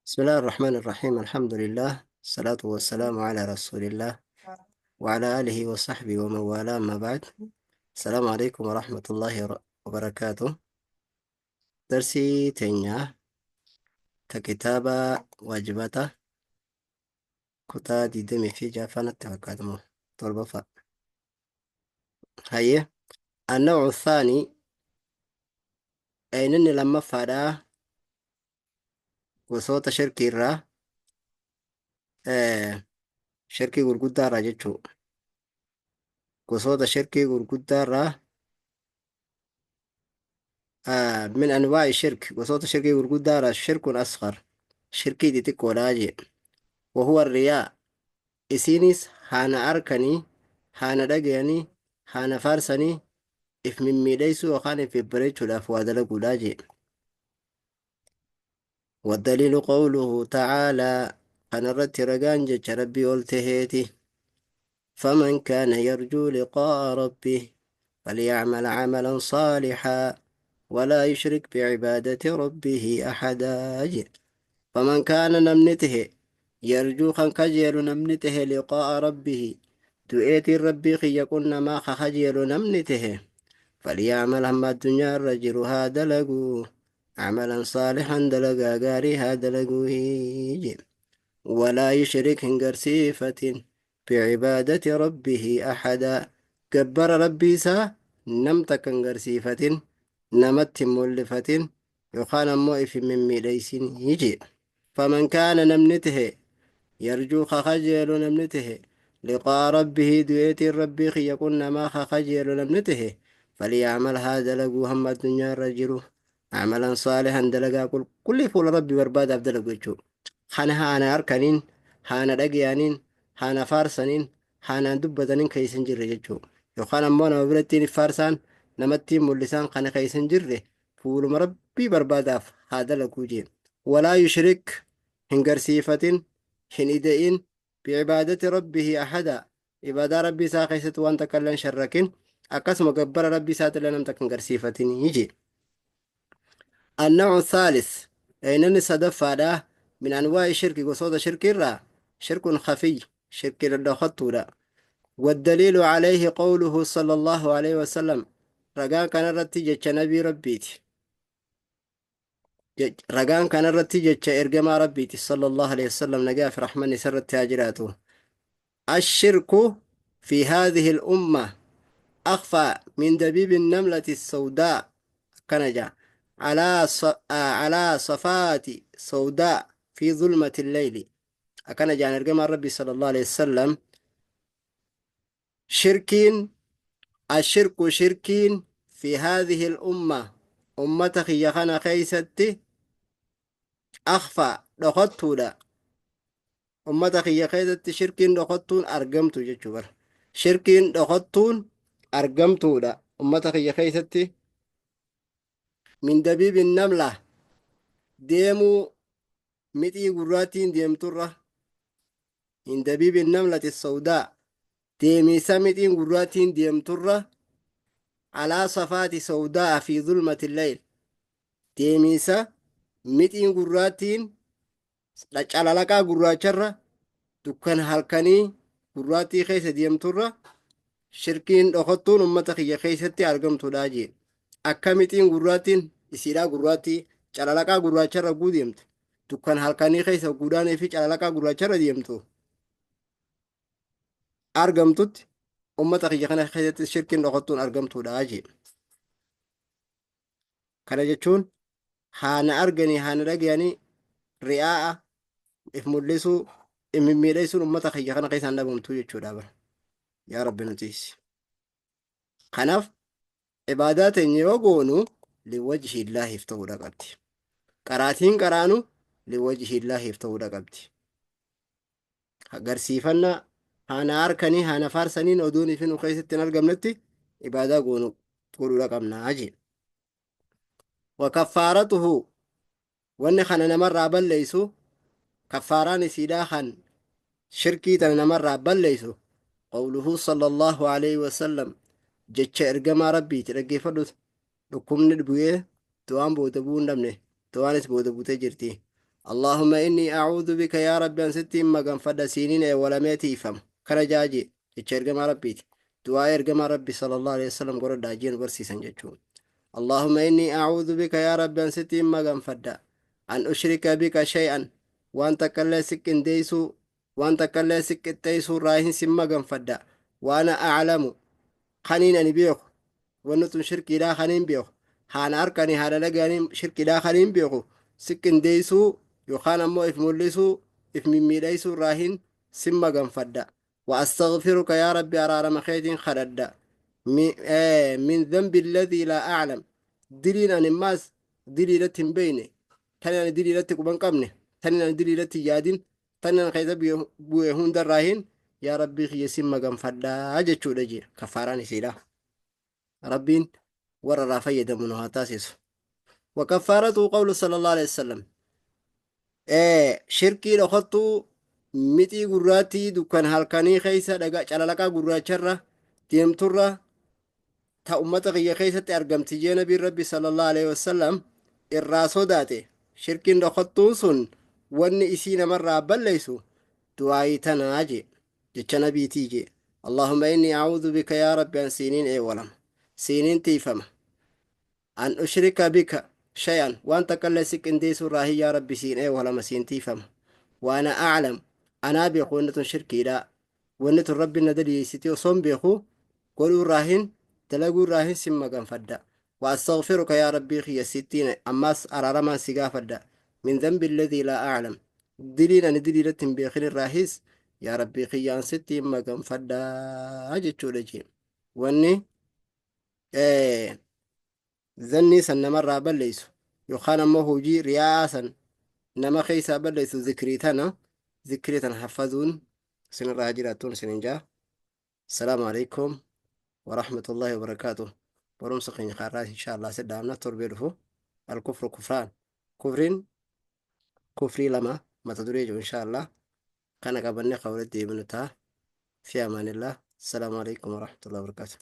بسم الله الرحمن الرحيم. الحمد لله، الصلاة والسلام على رسول الله وعلى آله وصحبه ومن والاه. أما بعد، السلام عليكم ورحمة الله وبركاته. درسي teenya ta kitaaba waajibaata kutaa 26ffaa natti fakkaatamu 7ffaa. Hayyee, النوع الثاني, inni lammaffaadhaa gosoota shirkii irraa, shirkii gurguddaa irraa jechuu, gosoota shirkii gurguddaa irraa, من أنواع الشرك, gosoota shirkii gurguddaa irraa, شرك أصغر, shirkii xixiqqoodhaa jee. وهو الرياء, isiinis haana arkanii, haana dhagayanii, haana faarsanii, if mimmiidheessuu yookaan if babbareechuudhaaf waa dalaguudhaa jee. والدليل قوله تعالى, kanarratti ragaan jecha Rabbii ol taheeti: فمن كان يرجو لقاء ربه فليعمل عملا صالحا ولا يشرك بعبادة ربه أحدا. فمن كان, namni tahe, يرجو, kan kajeelu namni tahe, لقاء ربه, du'eetiin Rabbii kiyya qunnamaa ka kajeelu namni tahe, فليعمل, hamma addunyaa irra jiru haa dalaguu, عملا صالحا, dalagaa gaarii haa dalaguu jedhe. ولا يشرك, hin garsiifatin, بعبادة ربه أحدا, gabbara Rabbii isaa nam takka hin garsiifatin, namatti hin mul'ifatin yookaan ammoo if hin mimmiidheysin jedhe. فمن كان, namni tahe, يرجو, ka kajeelu namni tahe, لقاء ربه, du'eetiin Rabbii kiyya qunnamaa ka kajeelu namni tahe, فليعمل, haa dalaguu hamma addunyaa irra jiru, عملا صالحا, dalagaa qulqullii fuula Rabbii barbaadaaf dalagu jechuudha. Kana haana harkaniin, haana dhagayaniin, haana faarsaniin, haanaan dubbataniin keessa hin jirre jechuudha. Yookaan ammoo nama biratti faarsaan namatti mul'isaan kana keessa hin jirre, fuuluma Rabbii barbaadaaf haa dalaguu jee. ولا يشرك, hin garsiifatin, hin ida'in, بعبادة ربه أحدا, ibaadaa Rabbii isaa keessatti waan takka illee hin sharrakin, akkasuma gabbara Rabbii isaatti illee nam takka hin garsiifatin jee. النوع الثالث, inni sadaffaadha, من أنواع الشرك, gosoota shirkiirraa, شرك خفي, shirkii dhadhokattuudha. والدليل عليه قوله صلى الله عليه وسلم, ragaan kanarratti jecha nabii Rabbiiti, ragaan kanarratti jecha ergamaa Rabbiiti صلى الله عليه وسلم, nagaa fi rahmanni isarratti haa jiraatu. الشرك في هذه الأمة أخفى من دبيب النملة السوداء, akkana jaa, على صفاة سوداء في ظلمة الليل. akkana jaan ergamaan Rabbii صلى الله عليه وسلم. Shirkiin, الشرك, shirkiin, في هذه الأمة, ummata kiyya kana keeysatti, أخفى, dhokattuudha. Ummata kiyya keessatti shirkiin dhokattuun argamtu jechuu bara. Shirkiin dhokattuun argamtuudha ummata kiyya keessatti. من دبيب النملة, deemuu mixii gurraattiin deemturra, من دبيب النملة السوداء, deemiisa mixiin gurraattiin deemturra, على صفاة سوداء في ظلمة الليل, deemiisa mixiin gurraattiin calalaqaa gurraacharra dukkana halkanii gurraattii keessa deemturra shirkiin dhokattuun ummata kiyya keessatti argamtuudha jee. Akka mixiin gurraattiin isiidhaa gurraattii calalaqaa gurraacharra guu deemtu, dukkana halkanii keessa guudhaanii fi calalaqaa gurraacharra deemtu argamtutti, ummata kiyya kana keessatti shirkiin dhokattuun argamtuudha jee. Kana jechuun haana arganii, haana dhagayanii, ri'aa'a if mul'isuu, if mimmiidheessuun ummata kiyya kana keessaan dhabamtuu jechuudha bara. Yaa Rabbi, nuti. Kanaaf ibaadaa teenya yoo goonu لوجه الله iif ta'uudha qabdi. Qaraatiin qaraanu لوجه الله iif ta'uudha qabdi. Agarsiifannaa haana harkanii, haana faarsaniin oduun ifi nu keessatti hin argamnetti ibaadaa goonu godhuudha qabnaa jee. وكفارته, wanni kana namarraa balleeysu, kaffaaraan isiidhaa kan shirkii tana namarraa balleeysu, قوله صلى الله عليه وسلم, jecha ergamaa Rabbiiti. Dhaggeeffadhu, dhukkubni bu'ee du'aan booda bu'uu hin dhabne, du'aanis booda buutee jirti. Allaahumma innii a'uudhu bika, yaa Rabbi an sittiin maganfadha, siiniin eewwalamee tiifama. Kana jaaje jecha ergamaa Rabbiiti. Du'aa ergamaa Rabbi sallallahu alaihi wasallam godhadhaa jee nu barsiisan jechuudha. Allaahumma innii a'uudhu bika, yaa Rabbi an sittiin maganfadha, an ushrika bika shay'an, waan takkallee si qindeessuu, waan takkallee si qixxeessuu irraa hin sin maganfadha, waana a'lamu, kaniin ani beeku wanni tun shirkiidhaa kaniin beeku, haana harkanii haala dhaga'anii shirkiidhaa kaniin beeku si qindeessuu yookaan ammoo if mul'isuu, if mimmiidhaysuu irraa hin sin maganfadha. Wa astaghfiruka, yaa Rabbi araarama keetiin kadhadha, min dhanbi alladhii laa a'lam, diliin ani ammaas dilii irratti hin beeyne, tan ani dilii irratti quban qabne, tan ani dilii irratti hin yaadin, tan ani keessa bu'e hundarraa hin yaa Rabbii kiyya sin maganfadhaa jechuudha jee kafaaraan isiidha. Rabbiin warra irraa fayyadamu nu haa taasisu. Wakaffaaratu qawlu sallallahu alaihi wasallam. Shirkii dhokattuu mixii gurraattii dukkan halkanii keessa dhagaa calalaqaa gurraacharra deemturra ta ummata kiyya keessatti argamti jee nabiin Rabbi sallallahu alaihi wasallam irraa sodaate. Shirkiin dhokattuun sun wanni isii namarraa balleessu du'aayii tanaa jee, jecha nabiitii jee: Allahumma inni a'uudhu bika, yaa Rabbi an siiniin eewwalama, siiniin tiifama, an ushrika bika shay'an, waan takkallee si qindeessuu irraa hin yaa Rabbi siin eewwalama, siin tiifama, waana a'lam, anaa beeku wanni tun shirkiidha, wanni tun Rabbi na daliyeessiti osoon beeku godhuu irraa hin dalaguu irraa hin sin maganfadha. Wa astaghfiruka, yaa Rabbii kiyya sittiin ammaas araaramaan si gaafadha, min dhanbi alladhii laa a'lam, diliin ani dilii irratti hin beekin irraahis yaa Rabbii kiyya an sittiin maganfadha jechuudha jee. Wanni zannii san namarraa balleessu yookaan ammoo hojii riyaa'aa san nama keessaa balleessu zikrii tana, zikrii tana haffazuun isinirraa haa jiraattuun isinin jaa. Assalaamu alaikum warahmatullahi wabarakaatuh. Barumsa keenya kaarraa insha Allah si dhaabna. Torbee dhufu alkufru kufraan, kufriin kufrii lama, mata duree jiru insha Allah kana qabannee kan walitti deebinu ta'a. Fi amaanillah. Assalaamu alaikum warahmatullahi wabarakaatuh.